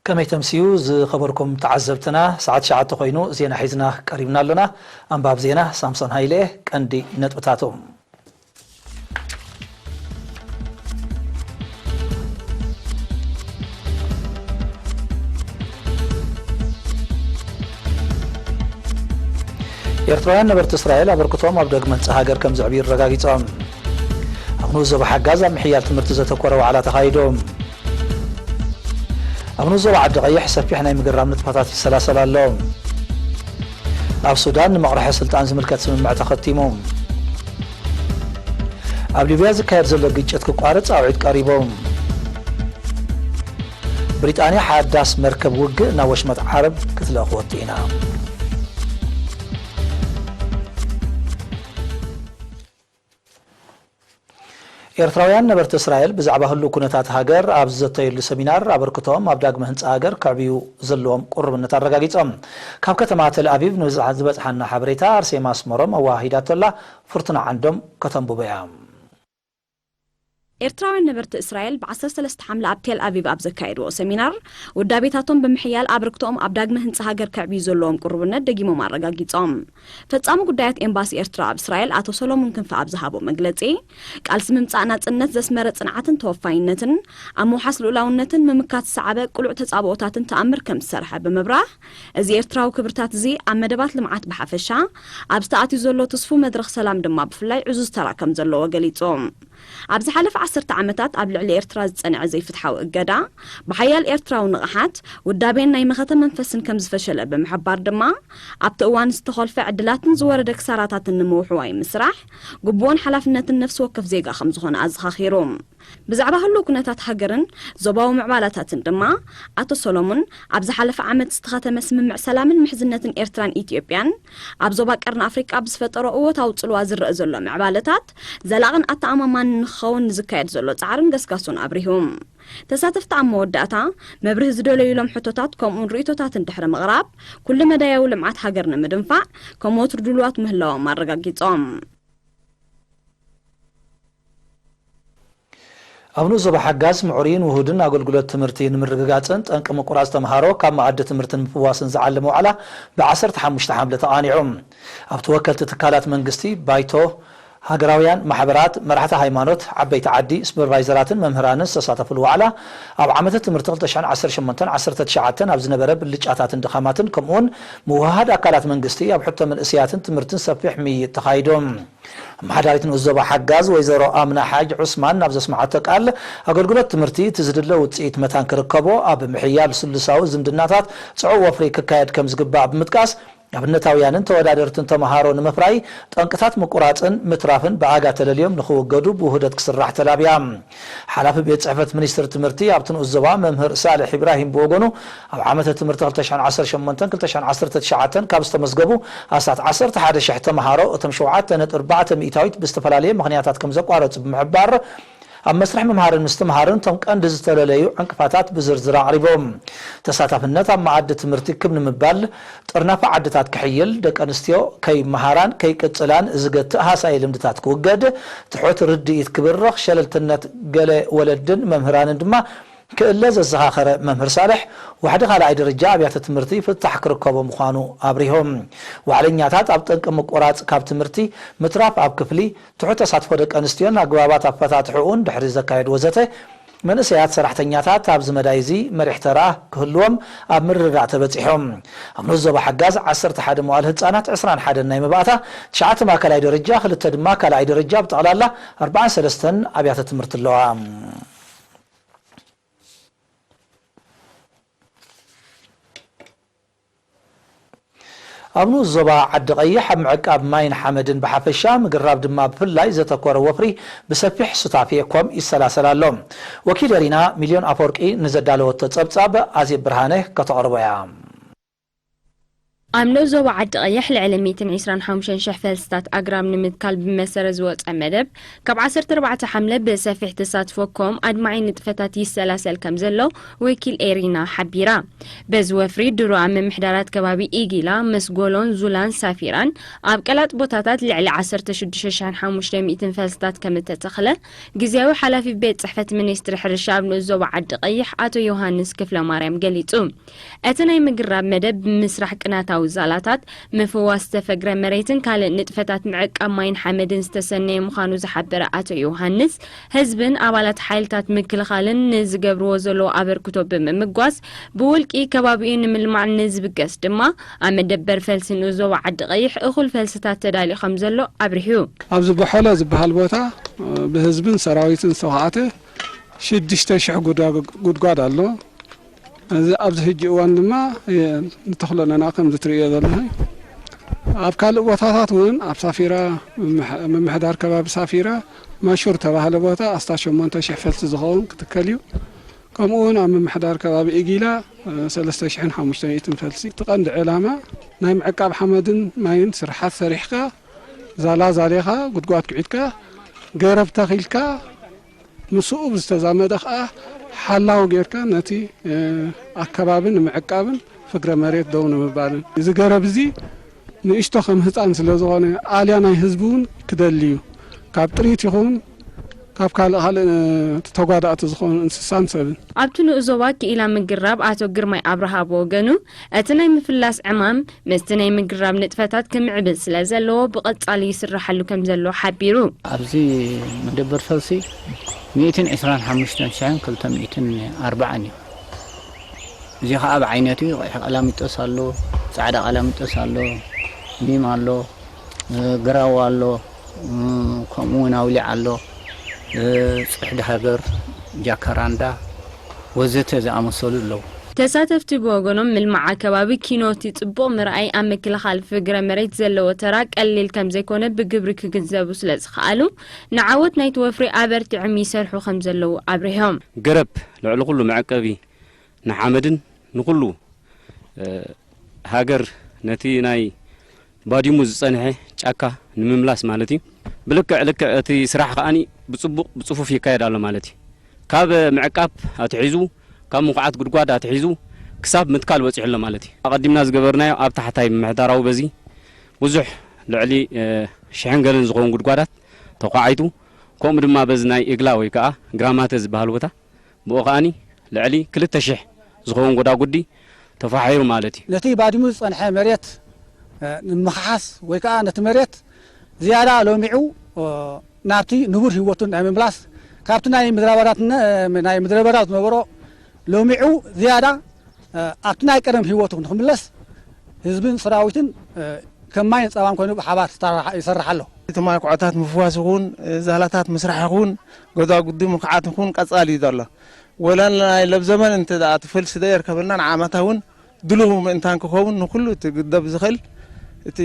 ከመይ ተምስዩ ዝኸበርኩም ተዓዘብትና፣ ሰዓት ትሽዓተ ኮይኑ ዜና ሒዝና ቀሪብና ኣሎና። ኣንባብ ዜና ሳምሶን ሃይለ። ቀንዲ ነጥብታቶም። ኤርትራውያን ነበርቲ እስራኤል ኣበርክቶም ኣብ ዳግመ ህንጻ ሃገር ከም ዘዕብዩ ኣረጋጊጾም። ኣብ ንኡስ ዞባ ሓጋዝ ኣብ ምሕያል ትምህርቲ ዘተኮረ ዋዕላ ተኻይዱ። ኣብ ንኡስ ዞባ ዓዲ ቀይሕ ሰፊሕ ናይ ምግራም ንጥፈታት ይሰላሰል ኣሎ። ኣብ ሱዳን ንመቕርሒ ስልጣን ዝምልከት ስምምዕ ተኸቲሙ። ኣብ ሊብያ ዝካየድ ዘሎ ግጭት ክቋርጽ ጻውዒት ቀሪቡ። ብሪጣንያ ሓዳስ መርከብ ውግእ ናብ ወሽመጥ ዓረብ ክትልእኽ ወጢና። ኤርትራውያን ነበርቲ እስራኤል ብዛዕባ ህሉው ኩነታት ሃገር ኣብ ዝዘተየሉ ሰሚናር ኣበርክቶኦም ኣብ ዳግመ ህንጻ ሃገር ከዕብዩ ዘለዎም ቁርብነት ኣረጋጊጾም። ካብ ከተማ ተል ኣቪቭ ንብዝሓ-፣ ዝበጽሓና ሓበሬታ ኣርሴማ ኣስመሮም ኣወሃሂዳቶላ፣ ፍርቱና ዓንዶም ከተንብቦ እያ። ኤርትራውያን ነበርቲ እስራኤል ብ ዓሰርተ ሰለስተ ሓምለ ኣብ ቴል ኣቪቭ ኣብ ዘካየድዎ ሰሚናር፣ ውዳቤታቶም ብምሕያል ኣበርክቶኦም ኣብ ዳግመ ህንጻ ሃገር ከዕብዩ ዘለዎም ቁርብነት ደጊሞም ኣረጋጊጾም። ፈጻሚ ጉዳያት ኤምባሲ ኤርትራ ኣብ እስራኤል ኣቶ ሰሎሙን ክንፈ ኣብ ዝሃቦ መግለጺ፣ ቃልሲ ምምጻእ ናጽነት ዘስመረ ጽንዓትን ተወፋይነትን፣ ኣብ ምውሓስ ልኡላውነትን ምምካት ዝሰዓበ ቅሉዕ ተጻብኦታትን ተኣምር ከም ዝሰርሐ ብምብራህ፣ እዚ ኤርትራዊ ክብርታት እዚ ኣብ መደባት ልምዓት ብሓፈሻ፣ ኣብ ዝተኣትዩ ዘሎ ትስፉ መድረኽ ሰላም ድማ ብፍላይ ዕዙዝ ተራ ከም ዘለዎ ገሊጹ። ኣብ ዝሓለፈ ዓሰርተ ዓመታት ኣብ ልዕሊ ኤርትራ ዝጸንዐ ዘይፍትሓዊ እገዳ፣ ብሓያል ኤርትራዊ ንቕሓት፣ ውዳቤን ናይ መኸተ መንፈስን ከም ዝፈሸለ ብምሕባር ድማ፣ ኣብቲ እዋን ዝተኾልፈ ዕድላትን ዝወረደ ክሳራታትን ንምውሕዋይ ምስራሕ፣ ግቡኦን ሓላፍነትን ነፍሲ ወከፍ ዜጋ ከም ዝኾነ ኣዘኻኺሩ። ብዛዕባ ህሉው ኩነታት ሃገርን ዞባዊ ምዕባላታትን ድማ፣ ኣቶ ሰሎሙን፣ ኣብ ዝሓለፈ ዓመት ዝተኸተመ ስምምዕ ሰላምን ምሕዝነትን ኤርትራን ኢትዮጵያን፣ ኣብ ዞባ ቀርኒ ኣፍሪቃ ብዝፈጠሮ እወታዊ ጽልዋ ዝረአ ዘሎ ምዕባለታት፣ ዘላቕን ኣተኣማማንን ንኽኸውን ንዝካየድ ዘሎ ጻዕርን ገስጋሱን ኣብሪሁ። ተሳተፍቲ ኣብ መወዳእታ፣ መብርሂ ዝደለዩሎም ሕቶታት ከምኡውን ርእይቶታትን ድሕሪ ምቕራብ፣ ኩሉ መዳያዊ ልምዓት ሃገር ንምድንፋዕ፣ ከም ወትሩ ድሉዋት ምህላዎም ኣረጋጊጾም። ኣብ ንኡስ ዞባ ሓጋዝ ምዕሩይን ውሁድን ኣገልግሎት ትምህርቲ ንምርግጋጽን ጠንቂ ምቁራጽ ተምሃሮ ካብ መኣዲ ትምህርቲ ንምፍዋስን ዝዓለመ ዋዕላ ብ ዓሰርተ ሓሙሽተ ሓምለ ተቓኒዑ። ኣብቲ ወከልቲ ትካላት መንግስቲ፣ ባይቶ፣ ሃገራውያን ማሕበራት፣ መራሕቲ ሃይማኖት፣ ዓበይቲ ዓዲ፣ ሱፐርቫይዘራትን መምህራንን ዝተሳተፉሉ ዋዕላ፣ ኣብ ዓመተ ትምህርቲ ክልተ ሽሕን ዓሰርተ ሸሞንተን ዓሰርተ ትሽዓተን ኣብ ዝነበረ ብልጫታትን ድኻማትን ከምኡውን ምውህሃድ ኣካላት መንግስቲ ኣብ ሕቶ መንእስያትን ትምህርትን ሰፊሕ ምይይጥ ተኻይዱ። ኣመሓዳሪት ንኡስ ዞባ ሓጋዝ ወይዘሮ ኣምና ሓጅ ዑስማን ናብ ዘስምዓቶ ቃል፣ ኣገልግሎት ትምህርቲ እቲ ዝድለ ውጽኢት መታን ክርከቦ ኣብ ምሕያል ስሉሳዊ ዝምድናታት ጽዑቕ ወፍሪ ክካየድ ከም ዝግባእ ብምጥቃስ፣ ኣብነታውያንን ተወዳደርትን ተመሃሮ ንምፍራይ ጠንቅታት ምቁራጽን ምትራፍን ብኣጋ ተለልዮም ንኽውገዱ ብውህደት ክስራሕ ተላብያ። ሓላፊ ቤት ጽሕፈት ሚኒስትሪ ትምህርቲ ኣብቲ ንኡስ ዞባ መምህር ሳልሕ ኢብራሂም ብወገኑ፣ ኣብ ዓመተ ትምህርቲ ክልተ ሽሕን ዓሰርተ ሸሞንተን ክልተ ሽሕን ዓሰርተ ትሽዓተን ካብ ዝተመዝገቡ ኣስታት ዓሰርተ ሓደ ሽሕ ተምሃሮ፣ እቶም ሸውዓተ ነጥቢ ኣርባዕተ ሚእታዊት ብዝተፈላለየ ምኽንያታት ከም ዘቋረጹ ብምሕባር፣ ኣብ መስርሕ ምምሃርን ምስትምሃርን እቶም ቀንዲ ዝተለለዩ ዕንቅፋታት ብዝርዝር ኣቕሪቦም። ተሳታፍነት ኣብ መኣዲ ትምህርቲ ክብ ንምባል፣ ጥርናፈ ዓድታት ክሕይል፣ ደቂ ኣንስትዮ ከይመሃራን ከይቅጽላን ዝገትእ ሃሳዪ ልምድታት ክውገድ፣ ትሑት ርድኢት ክብርኽ፣ ሸለልትነት ገለ ወለድን መምህራንን ድማ ክእለ ዘዘኻኸረ መምህር ሳልሕ፣ ዋሕዲ ካልኣይ ደረጃ ኣብያተ ትምህርቲ ፍታሕ ክርከቦ ምዃኑ ኣብሪሆም። ዋዕለኛታት ኣብ ጠንቂ ምቁራጽ ካብ ትምህርቲ፣ ምትራፍ ኣብ ክፍሊ፣ ትሑት ተሳትፎ ደቂ ኣንስትዮን ኣግባባት ኣፈታትሕኡን ድሕሪ ዘካየድዎ ዘተ፣ መንእሰያት ሰራሕተኛታት ኣብዚ መዳይ እዚ መሪሕ ተራ ክህልዎም ኣብ ምርድዳእ ተበጺሖም። ኣብ ንኡስ ዞባ ሓጋዝ ዓሰርተ ሓደ መዋእለ ህጻናት፣ ዕስራን ሓደን ናይ መባእታ፣ ትሽዓተ ማእከላይ ደረጃ፣ ክልተ ድማ ካልኣይ ደረጃ፣ ብጠቕላላ ኣርባዓን ሰለስተን ኣብያተ ትምህርቲ ኣለዋ። ኣብ ንኡስ ዞባ ዓዲ ቀይሕ ኣብ ምዕቃብ ማይን ሓመድን ብሓፈሻ፣ ምግራብ ድማ ብፍላይ ዘተኮረ ወፍሪ ብሰፊሕ ሱታፌ ኮም ይሰላሰል ኣሎ። ወኪል ኤሪና ሚልዮን ኣፈወርቂ ንዘዳለወቶ ጸብጻብ ኣዜብ ብርሃነ ከተቕርቦ እያ። ኣብ ንኡስ ዞባ ዓዲ ቀይሕ ልዕሊ ሚእትን ዕስራን ሓሙሽተን ሽሕ ፈልስታት ኣግራብ ንምትካል ብመሰረት ዝወፀ መደብ፣ ካብ ዓሰርተ ኣርባዕተ ሓምለ ብሰፊሕ ተሳትፎ ኮም ኣድማዒ ንጥፈታት ይሰላሰል ከም ዘሎ ወኪል ኤሪና ሓቢራ። በዚ ወፍሪ ድሮ ኣብ ምምሕዳራት ከባቢ ኢጊላ፣ መስጎሎን ዙላን ሳፊራን ኣብ ቀላጥ ቦታታት ልዕሊ ዓሰርተ ሽዱሽተ ሽሕን ሓሙሽተ ሚእትን ፈልስታት ከም እተተኽለ ግዝያዊ ሓላፊ ቤት ጽሕፈት ሚኒስትሪ ሕርሻ ኣብ ንኡስ ዞባ ዓዲ ቀይሕ ኣቶ ዮሃንስ ክፍለ ማርያም ገሊጹ። እቲ ናይ ምግራብ መደብ ብምስራሕ ቅናታዊ ዛላታት፣ ምፍዋስ ዝተፈግረ መሬትን ካልእ ንጥፈታት ምዕቃብ ማይን ሓመድን ዝተሰነየ ምዃኑ ዝሓበረ ኣቶ ዮሃንስ፣ ህዝብን ኣባላት ሓይልታት ምክልኻልን ንዝገብርዎ ዘለዉ ኣበርክቶ ብምምጓስ፣ ብውልቂ ከባቢኡ ንምልማዕ ንዝብገስ ድማ ኣብ መደበር ፈልሲ ንኡስ ዞባ ዓዲ ቀይሕ እኹል ፈልስታት ተዳልዩ ከም ዘሎ ኣብሪሁ። ኣብዚ ቦሖሎ ዝበሃል ቦታ፣ እ፣ ብህዝብን ሰራዊትን ዝተዃዕተ ሽዱሽተ ሽሕ ጉዳ-፣ ጉድጓድ ኣሎ። እዚ ኣብዚ ሕጂ እዋን ድማ፣ እ፣ ንተኽሎ ኣለና፣ ከምዚ ትርእዮ ዘለኻ። ኣብ ካልእ ቦታታት እውን ኣብ ሳፊራ፣ ምምሕ-፣ ምምሕዳር ከባቢ ሳፊራ ማሹር ተባህለ ቦታ ኣስታት ሸሞንተ ሽሕ ፈልሲ ዝኸውን ክትከል እዩ። ከምኡ እውን ኣብ ምምሕዳር ከባቢ ኢጊላ፣ እ፣ ሰለስተ ሽሕን ሓሙሽተ ሚእትን ፈልሲ። እቲ ቀንዲ ዕላማ ናይ ምዕቃብ ሓመድን ማይን ስርሓት ሰሪሕካ፣ ዛላ ዛሊኻ፣ ጉድጓድ ኩዒትካ፣ ገረብ ተኺልካ፣ ምስኡ ብዝተዛመደ ኸዓ ሓላው ጌርካ ነቲ፣ እ፣ ኣከባቢ ንምዕቃብን ፍግረ መሬት ደው ንምባልን። እዚ ገረብ እዚ ንእሽቶ ከም ህፃን ስለ ዝኾነ፣ ኣልያ ናይ ህዝቢ እውን ክደሊ እዩ። ካብ ጥሪት ይኹን ካብ ካልእ ካልእ፣ እ፣ ተጓዳእቲ ዝኾኑ እንስሳን ሰብን። ኣብቲ ንኡስ ዞባ ክኢላ ምግራብ ኣቶ ግርማይ ኣብርሃ ብወገኑ፣ እቲ ናይ ምፍላስ ዕማም ምስቲ ናይ ምግራብ ንጥፈታት ክምዕብል ስለ ዘለዎ፣ ብቐጻሊ ይስራሓሉ ከም ዘሎ ሓቢሩ። ኣብዚ መደበር ፈልሲ ሚእትን ዕስራን ሓሙሽተን ሽሕን ክልተ ሚእትን ኣርባዓን እዩ። እዚ ኸኣ ብዓይነቱ እዩ። ቀይሕ ቀላሚጦስ ኣሎ፣ ጻዕዳ ቀላሚጦስ ኣሎ፣ ኒም ኣሎ፣ እ፣ ግራው ኣሎ፣ እ፣ ከምኡ እውን ኣውሊዕ ኣሎ፣ እ፣ ጽሕዲ ሃገር፣ ጃካራንዳ ወዘተ ዝኣመሰሉ ኣለዉ። ተሳተፍቲ ብወገኖም፣ ምልማዕ ኣከባቢ ኪኖቲ ጽቡቕ ምርኣይ ኣብ ምክልኻል ፍግረ መሬት ዘለዎ ተራ ቀሊል ከም ዘይኮነ ብግብሪ ክግንዘቡ ስለ ዝኸኣሉ፣ ንዓወት ናይቲ ወፍሪ ኣበርቲዖም ይሰርሑ ከም ዘለዉ ኣብሪሆም። ገረብ ልዕሊ ኩሉ መዕቀቢ ንሓመድን ንኩሉ፣ እ፣ ሃገር ነቲ ናይ ባዲሙ ዝጸንሐ ጫካ ንምምላስ ማለት እዩ። ብልክዕ ልክዕ እቲ ስራሕ ከኣኒ ብጽቡቕ ብጽፉፍ ይካየድ ኣሎ ማለት እዩ። ካብ ምዕቃብ ኣትሒዙ፣ ካብ ምኹዓት ጉድጓድ ኣትሒዙ ክሳብ ምትካል በጺሑ ኣሎ ማለት እዩ። ኣቐዲምና ዝገበርናዮ ኣብ ታሕታይ ምምሕዳራዊ በዚ ብዙሕ ልዕሊ፣ እ፣ ሽሕን ገለን ዝኸውን ጉድጓዳት ተዃዒቱ፣ ከምኡ ድማ በዚ ናይ እግላ ወይ ከኣ ግራማተ ዝበሃል ቦታ ብኡ ከኣኒ ልዕሊ ክልተ ሽሕ ዝኸውን ጎዳጉዲ ተፋሒሩ ማለት እዩ። ነቲ ባዲሙ ዝጸንሐ መሬት፣ እ፣ ንምኽሓስ ወይ ከኣ ነቲ መሬት ዝያዳ ለሚዑ፣ እ፣ ናብቲ ንቡር ህይወቱ ናይ ምምላስ፣ ካብቲ ናይ ምድረ በዳትነ-፣ እ፣ ናይ ምድረ በዳ ዝነበሮ ለሚዑ ዝያዳ፣ እ፣ ኣብቲ ናይ ቀደም ህይወቱ ንክምለስ ህዝብን ሰራዊትን፣ እ፣ ከም ማይን ጸባን ኮይኑ ብሓባር ይሰራሕ፣ ይሰርሕ ኣሎ። እቲ ማይ ኩዕታት ምፍዋስ ይኹን፣ እ፣ ዛላታት ምስራሕ ይኹን፣ ጎዳጉዲ ምኽዓት ይኹን ቀጻሊ እዩ ዘሎ። ወላ ናይ ለብ ዘመን እንተ ደኣ እቲ ፈልሲ ደየርከበልና ንዓመታ እውን ድሉው ምእንታን ክኸውን ንኩሉ እቲ ግደብ ዝኽእል እቲ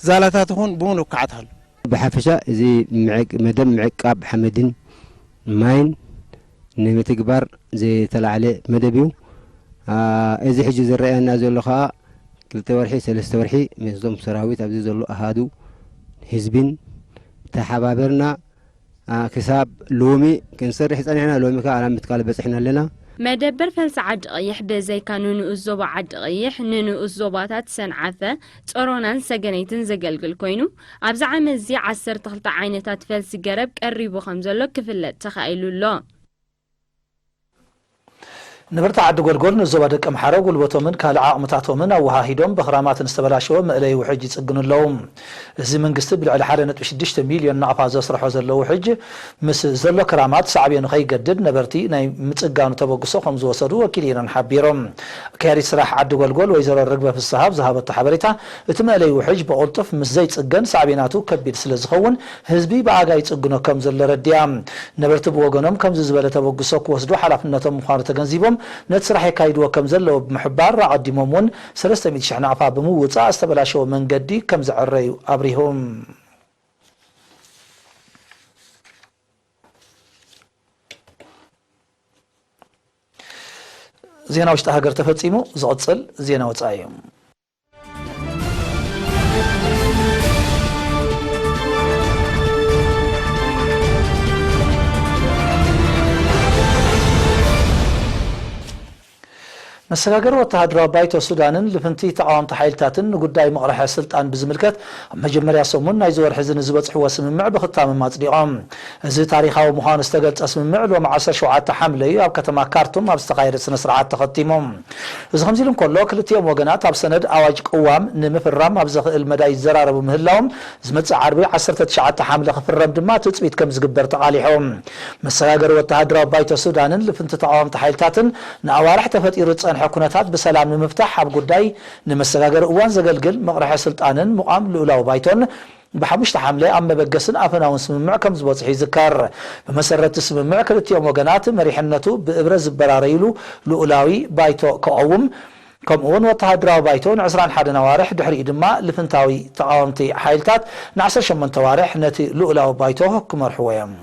ዛላታት ይኹን ብምሉእ ክዓት ኣሎ። ብሓፈሻ እዚ ምዕቅ-፣ መደብ ምዕቃብ ሓመድን ማይን ንምትግባር ዝተላዕለ መደብ እዩ። አ፣ እዚ ሕጂ ዝረኣየና ዘሎ ኸኣ ክልተ ወርሒ፣ ሰለስተ ወርሒ ምስዞም ሰራዊት ኣብዚ ዘሎ ኣሃዱ ህዝቢን ተሓባበርና፣ አ፣ ክሳብ ሎሚ ክንሰርሕ ጸኒሕና፣ ሎሚ ከኣ ናብ ምትካል በጺሕና ኣለና። መደበር ፈልሲ ዓዲ ቀይሕ ብዘይካ ንንኡስ ዞባ ዓዲ ቀይሕ፣ ንንኡስ ዞባታት ሰንዓፈ፣ ጾሮናን ሰገነይትን ዘገልግል ኮይኑ፣ ኣብዚ ዓመት እዚ ዓሰርተ ክልተ ዓይነታት ፈልሲ ገረብ ቀሪቡ ከም ዘሎ ክፍለጥ ተኻኢሉ ኣሎ። ነበርቲ ዓዲ ጎልጎል ንዞባ ደቀምሓረ ጉልበቶምን ካልእ ዓቕምታቶምን ኣወሃሂዶም ብኽራማት ንዝተበላሸወ መእለዪ ውሕጅ ይጽግኑ ኣለዉ። እዚ መንግስቲ ብልዕሊ ሓደ ነጥቢ ሽዱሽተ ሚልዮን ናቕፋ ዘስርሖ ዘሎ ውሕጅ ምስ ዘሎ ክራማት ሳዕቤኑ ከይገድድ ነበርቲ ናይ ምጽጋኑ ተበግሶ ከም ዝወሰዱ ወኪል ኢረን ሓቢሮም። ኣካያዲት ስራሕ ዓዲ ጎልጎል ወይዘሮ ርግበ ፍስሃ ኣብ ዝሃበቶ ሓበሬታ፣ እቲ መእለዪ ውሕጅ ብቕልጡፍ ምስ ዘይጽገን ሳዕቤናቱ ከቢድ ስለ ዝኸውን ህዝቢ ብኣጋ ይጽግኖ ከም ዘሎ ረዲኣ። ነበርቲ ብወገኖም ከምዚ ዝበለ ተበግሶ ክወስዱ ሓላፍነቶም ምዃኑ ተገንዚቦም ነቲ ስራሕ የካይድዎ ከም ዘለዉ ብምሕባር፣ ኣቐዲሞም እውን ሰለስተ ሚእቲ ሽሕ ናቕፋ ብምውጻእ ዝተበላሸወ መንገዲ ከም ዘዐረዩ ኣብሪሆም። ዜና ውሽጢ ሃገር ተፈጺሙ። ዝቕጽል ዜና ወጻኢ እዩ። መሰጋገሪ ወተሃደራዊ ባይቶ ሱዳንን ልፍንቲ ተቓወምቲ ሓይልታትን ንጉዳይ ምቕርሐ ስልጣን ብዝምልከት ኣብ መጀመርያ ሰሙን ናይዚ ወርሒ እዚ ንዝበጽሕዎ ስምምዕ ብኽታምም ኣጽዲቖም። እዚ ታሪኻዊ ምዃኑ ዝተገልጸ ስምምዕ ሎሚ ዓሰርተ ሸውዓተ ሓምለ እዩ ኣብ ከተማ ካርቱም ኣብ ዝተኻየደ ስነ ስርዓት ተኸቲሙ። እዚ ከምዚ ኢሉ እንከሎ፣ ክልቲኦም ወገናት ኣብ ሰነድ ኣዋጅ ቅዋም ንምፍራም ኣብ ዘኽእል መዳይ ይዘራረቡ ምህላዎም፣ ዝመጽእ ዓርቢ ዓሰርተ ትሽዓተ ሓምለ ክፍረም ድማ ትጽቢት ከም ዝግበር ተቓሊሑ። መሰጋገሪ ወተሃደራዊ ባይቶ ሱዳንን ልፍንቲ ተቓወምቲ ሓይልታትን ንኣዋርሕ ተፈጢሩ ዝጸንሐ ኩነታት ብሰላም ንምፍታሕ ኣብ ጉዳይ ንመሰጋገሪ እዋን ዘገልግል መቕርሐ ስልጣንን ምቋም ልኡላዊ ባይቶን ብሓሙሽተ ሓምለ ኣብ መበገስን ኣፈናውን ስምምዕ ከም ዝበጽሑ ይዝከር። ብመሰረት ስምምዕ ክልቲኦም ወገናት መሪሕነቱ ብእብረ ዝበራረይሉ ልኡላዊ ባይቶ ክቐውም፣ ከምኡውን ወተሃደራዊ ባይቶ ን ዕስራን ሓደን ኣዋርሕ ድሕሪኡ ድማ ልፍንታዊ ተቓወምቲ ሓይልታት ን ዓሰርተ ሸሞንተ ኣዋርሕ ነቲ ልኡላዊ ባይቶ ክመርሕዎ እዮም።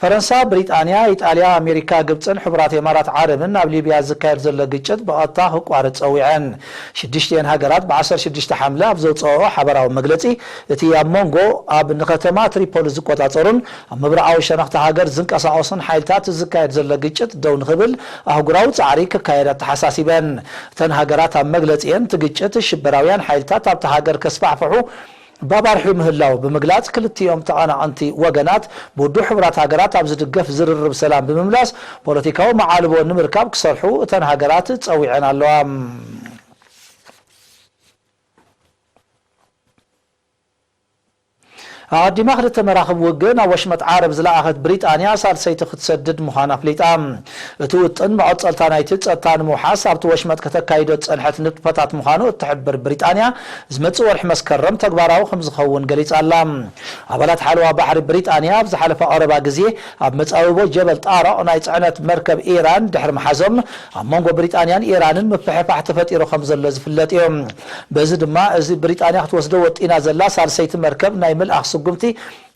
ፈረንሳ፣ ብሪጣንያ፣ ኢጣልያ፣ ኣሜሪካ፣ ግብጽን ሕቡራት ኢማራት ዓረብን ኣብ ሊብያ ዝካየድ ዘሎ ግጭት ብቐጥታ ክቋረጽ ጸዊዐን። ሽዱሽቲኤን ሃገራት ብ ዓሰርተ ሽዱሽተ ሓምለ ኣብ ዘውጽኦ ሓበራዊ መግለጺ፣ እቲ ኣብ መንጎ ኣብ ንከተማ ትሪፖሊ ዝቆጻጸሩን ኣብ ምብራቓዊ ሸነኽቲ ሃገር ዝንቀሳቐሱን ሓይልታት ዝካየድ ዘሎ ግጭት ደው ንኽብል ኣህጉራዊ ጻዕሪ ክካየድ ኣተሓሳሲበን። እተን ሃገራት ኣብ መግለጺአን፣ እቲ ግጭት ሽበራውያን ሓይልታት ኣብቲ ሃገር ከስፋሕፍሑ ባባርሑ ምህላው ብምግላጽ፣ ክልቲኦም ተቐናቐንቲ ወገናት ብውድብ ሕቡራት ሃገራት ኣብ ዝድገፍ ዝርርብ ሰላም ብምምላስ ፖለቲካዊ መዓልቦ ንምርካብ ክሰርሑ እተን ሃገራት ጸዊዐን ኣለዋ። ኣቐዲማ ክልተ መራኽብ ውግእ ናብ ወሽመጥ ዓረብ ዝለኣኸት ብሪጣንያ ሳልሰይቲ ክትሰድድ ምዃና ኣፍሊጣ። እቲ ውጥን መቐጸልታ ናይቲ ጸጥታ ንምውሓስ ኣብቲ ወሽመጥ ከተካይዶ ዝጸንሐት ንጥፈታት ምዃኑ እትሕብር ብሪጣንያ፣ ዝመጽእ ወርሒ መስከረም ተግባራዊ ከም ዝኸውን ገሊጻ ኣላ። ኣባላት ሓለዋ ባሕሪ ብሪጣንያ ኣብ ዝሓለፈ ቀረባ ግዜ ኣብ መጻብቦ ጀበል ጣረቕ ናይ ጽዕነት መርከብ ኢራን ድሕሪ ምሓዞም፣ ኣብ መንጎ ብሪጣንያን ኢራንን ምፍሕፋሕ ተፈጢሩ ከም ዘሎ ዝፍለጥ እዩ። በዚ ድማ፣ እዚ ብሪጣንያ ክትወስዶ ወጢና ዘላ ሳልሰይቲ መርከብ ናይ ምልኣኽ ስጉምቲ፣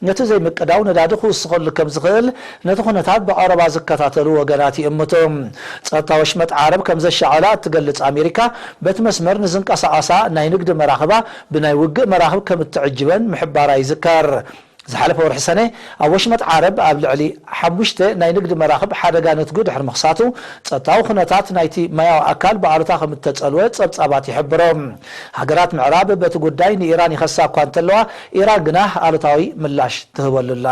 ነቲ ዘይምቅዳው ነዳዲ ክውስኸሉ ከም ዝኽእል ነቲ ኩነታት ብቐረባ ዝከታተሉ ወገናት ይእምቱ። ጸጥታ ወሽመጥ ዓረብ ከም ዘሻቐላ እትገልጽ ኣሜሪካ፣ በቲ መስመር ንዝንቀሳቐሳ ናይ ንግዲ መራኽባ ብናይ ውግእ መራኽብ ከም እትዕጅበን ምሕባራ ይዝከር። ዝሓለፈ ወርሒ ሰነ፣ ኣብ ወሽመጥ ዓረብ ኣብ ልዕሊ ሓሙሽተ ናይ ንግዲ መራኽብ ሓደጋ ነትጉ ድሕሪ ምኽሳቱ፣ ጸጥታዊ ኩነታት ናይቲ ማያዊ ኣካል ብኣሉታ ከም እተጸልወ ጸብጻባት ይሕብሩ። ሃገራት ምዕራብ በቲ ጉዳይ ንኢራን ይኸሳ እኳ እንተለዋ፣ ኢራን ግና ኣሉታዊ ምላሽ ትህበሉ ኣላ።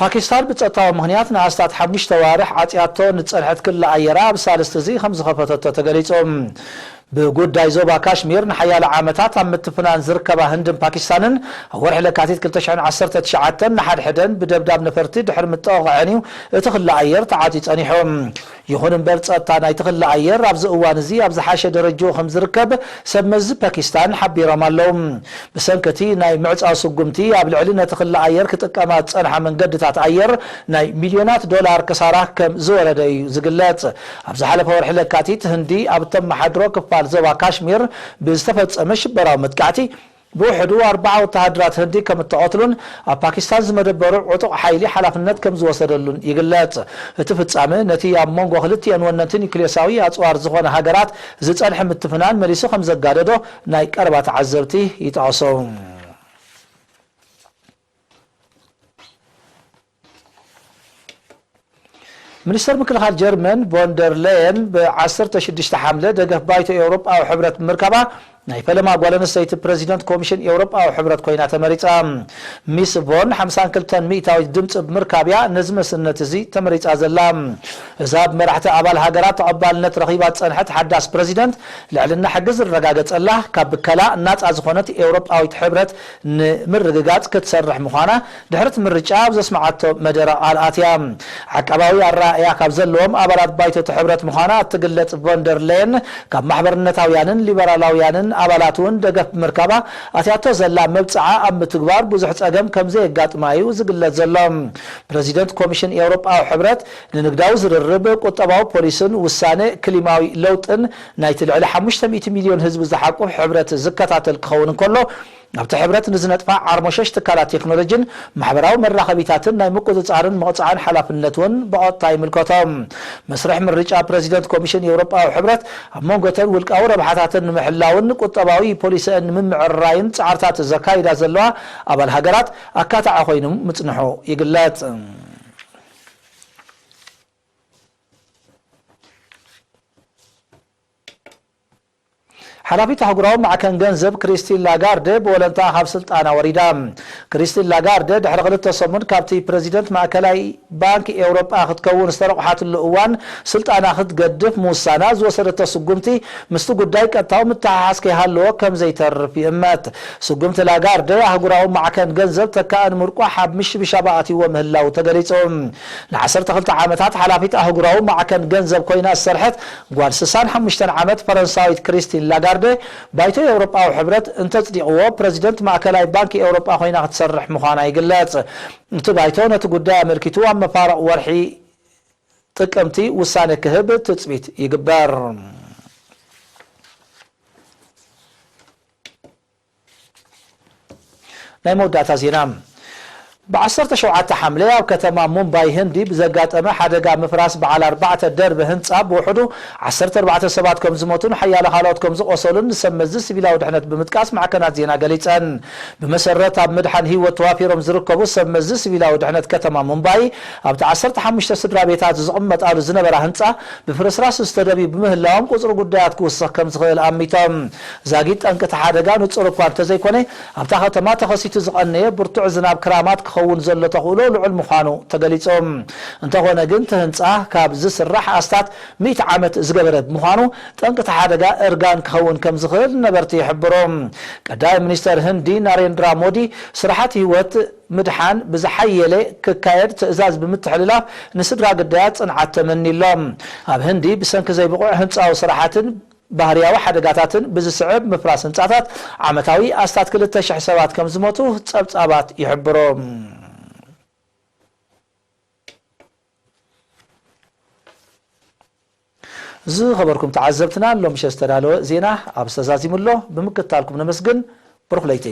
ፓኪስታን ብጸጥታዊ ምኽንያት ንኣስታት ሓሙሽተ ኣዋርሕ ዓጽያቶ ንዝጸንሐት ክሊ ኣየራ ኣብ ሳልስቲ እዚ ከም ዝኸፈተቶ ተገሊጹ። ብጉዳይ ዞባ ካሽሚር ንሓያሎ ዓመታት ኣብ ምትፍናን ዝርከባ ህንድን ፓኪስታንን፣ ኣብ ወርሒ ለካቲት ክልተ ሽሕን ዓሰርተ ትሽዓተን ንሓድሕደን ብደብዳብ ነፈርቲ ድሕሪ ምጥቕቓዐን እዩ እቲ ክሊ ኣየር ተዓጽዩ ጸኒሑ። ይኹን እምበር፣ ጸጥታ ናይቲ ክሊ ኣየር ኣብዚ እዋን እዚ ኣብ ዝሓሸ ደረጃኡ ከም ዝርከብ ሰብ መዚ ፓኪስታን ሓቢሮም ኣለዉ። ብሰንኪ እቲ ናይ ምዕጻው ስጉምቲ፣ ኣብ ልዕሊ ነቲ ክሊ ኣየር ክጥቀማ ዝጸንሓ መንገድታት ኣየር ናይ ሚልዮናት ዶላር ክሳራ ከም ዝወረደ እዩ ዝግለጽ። ኣብ ዝሓለፈ ወርሒ ለካቲት፣ ህንዲ ኣብ እተመሓድሮ ክፋል ዞባ ካሽሚር ብዝተፈጸመ ሽበራዊ መጥቃዕቲ፣ ብውሕዱ ኣርባዓ ወተሃደራት ህንዲ ከም እተቐትሉን ኣብ ፓኪስታን ዝመደበሩ ዕጡቕ ሓይሊ ሓላፍነት ከም ዝወሰደሉን ይግለጽ። እቲ ፍጻመ፣ ነቲ ኣብ መንጎ ክልቲኤን ወነንቲ ኒውክሌሳዊ ኣጽዋር ዝኾነ ሃገራት ዝጸንሐ ምትፍናን መሊሱ ከም ዘጋደዶ ናይ ቀረባ ተዓዘብቲ ይጠቕሱ። ሚኒስተር ምክልኻል ጀርመን ቮን ደር ሌየን ብ ዓሰርተ ሽዱሽተ ሓምለ ደገፍ ባይቶ ኤውሮጳዊ ሕብረት ብምርካባ፣ ናይ ፈለማ ጓል ኣንስተይቲ ፕረዚደንት ኮሚሽን ኤውሮጳዊ ሕብረት ኮይና ተመሪጻ። ሚስ ቮን ሓምሳን ክልተን ሚእታዊት ድምጺ ብምርካብ እያ ነዚ መስነት እዚ ተመሪጻ ዘላ። እዛ ብመራሕቲ ኣባል ሃገራት ተቐባልነት ረኺባ ዝጸንሐት ሓዳስ ፕረዚደንት፣ ልዕልና ሕጊ ዝረጋገጸላ፣ ካብ ብከላ ናጻ ዝኾነት ኤውሮጳዊት ሕብረት ንምርግጋጽ ክትሰርሕ ምዃና ድሕሪ እቲ ምርጫ ኣብ ዘስመዓቶ መደረ ቃል ኣትያ። ዓቃባዊ ኣረኣእያ ካብ ዘለዎም ኣባላት ባይቶ እቲ ሕብረት ምዃና እትግለጽ ቮን ደር ሌየን፣ ካብ ማሕበርነታውያንን ሊበራላውያንን ኣባላት እውን ደገፍ ብምርካባ፣ ኣትያቶ ዘላ መብጽዓ ኣብ ምትግባር ብዙሕ ጸገም ከም ዘየጋጥማ እዩ ዝግለጽ ዘሎ። ፕረዚደንት ኮሚሽን ኤውሮጳዊ ሕብረት ንንግዳዊ ዝርርብ፣ ቁጠባዊ ፖሊስን ውሳነ ክሊማዊ ለውጥን ናይቲ ልዕሊ ሓሙሽተ ሚእቲ ሚልዮን ህዝቢ ዝሓቁፍ ሕብረት ዝከታተል ክኸውን እንከሎ፣ ኣብቲ ሕብረት ንዝነጥፋ ዓርሞሸሽ ትካላት ቴክኖሎጂን ማሕበራዊ መራኸቢታትን ናይ ምቁጽጻርን ምቕጻዕን ሓላፍነት እውን ብቐጥታ ይምልከቶ። መስርሕ ምርጫ ፕረዚደንት ኮሚሽን ኤውሮጳዊ ሕብረት ኣብ መንጎ እተን ውልቃዊ ረብሓታተን ንምሕላውን ቁጠባዊ ፖሊሲአን ንምምዕርራይን ጻዕርታት ዘካይዳ ዘለዋ ኣባል ሃገራት ኣካታዒ ኮይኑ ምጽንሑ ይግለጽ። ሓላፊት ኣህጉራዊ ማዕከን ገንዘብ ክሪስቲን ላጋርደ ብወለንታ ካብ ስልጣና ወሪዳ። ክሪስቲን ላጋርደ ድሕሪ ክልተ ሰሙን ካብቲ ፕረዚደንት ማእከላይ ባንክ ኤውሮጳ ክትከውን ዝተረቑሓትሉ እዋን ስልጣና ክትገድፍ ምውሳና ዝወሰደቶ ስጉምቲ ምስቲ ጉዳይ ቀጥታዊ ምትሓሓዝ ከይሃለዎ ከም ዘይተርፍ ይእመት። ስጉምቲ ላጋርደ ኣህጉራዊ ማዕከን ገንዘብ ተካእን ምርቋሕ ኣብ ምሽብሻብ ኣእትይዎ ምህላው ተገሊጹ። ን12 ዓመታት ሓላፊት ኣህጉራዊ ማዕከን ገንዘብ ኮይና ዝሰርሐት ጓል ስሳን ሓሙሽተን ዓመት ፈረንሳዊት ክሪስቲን ላጋርደ ባይቶ ኤውሮጳዊ ሕብረት እንተጽዲቕዎ ፕረዚደንት ማእከላይ ባንክ ኤውሮጳ ኮይና ክትሰርሕ ምዃና ይግለጽ። እቲ ባይቶ ነቲ ጉዳይ ኣመልኪቱ ኣብ መፋርቕ ወርሒ ጥቅምቲ ውሳነ ክህብ ትጽቢት ይግበር። ናይ መወዳእታ ዜና። ብ17 ሓምለ ኣብ ከተማ ሙምባይ ህንዲ ብዘጋጠመ ሓደጋ ምፍራስ በዓል ኣርባዕተ ደርቢ ህንጻ ብውሕዱ ዓሰርተ ኣርባዕተ ሰባት ከም ዝሞቱን ሓያለ ካልኦት ከም ዝቖሰሉን ንሰብ መዚ ሲቪላዊ ድሕነት ብምጥቃስ ማዕከናት ዜና ገሊጸን። ብመሰረት ኣብ ምድሓን ህይወት ተዋፊሮም ዝርከቡ ሰብ መዚ ሲቪላዊ ድሕነት ከተማ ሙምባይ ኣብቲ ዓሰርተ ሓሙሽተ ስድራ ቤታት ዝቕመጣሉ ዝነበራ ህንጻ ብፍርስራስ ዝተደብዩ ብምህላዎም ቁጽሪ ጉዳያት ክውስኽ ከም ዝኽእል ኣሚቶም። ዛጊት ጠንቂ እቲ ሓደጋ ንጹር እኳ እንተዘይኮነ ኣብታ ከተማ ተኸሲቱ ዝቐነየ ብርቱዕ ዝናብ ክራማት ክኸውን ዘሎ ተኽእሎ ልዑል ምዃኑ ተገሊጹ። እንተኾነ ግን እቲ ህንጻ ካብ ዝስራሕ ኣስታት ሚእቲ ዓመት ዝገበረ ብምዃኑ ጠንቂ እቲ ሓደጋ እርጋን ክኸውን ከም ዝኽእል ነበርቲ ይሕብሩ። ቀዳማይ ሚኒስተር ህንዲ ናሬንድራ ሞዲ ስራሓት ህይወት ምድሓን ብዝሓየለ ክካየድ ትእዛዝ ብምትሕልላፍ ንስድራ ግዳያት ጽንዓት ተመንዩ ኣሎ። ኣብ ህንዲ ብሰንኪ ዘይብቑዕ ህንጻዊ ስራሓትን ባህርያዊ ሓደጋታትን ብዝስዕብ ምፍራስ ህንጻታት ዓመታዊ ኣስታት ክልተ ሽሕ ሰባት ከም ዝሞቱ ጸብጻባት ይሕብሩ። ዝኸበርኩም ተዓዘብትና፣ ሎምሸ ዝተዳለወ ዜና ኣብ ዝተዛዚሙ ኣሎ። ብምክትታልኩም ነመስግን። ብሩኽ ለይቲ።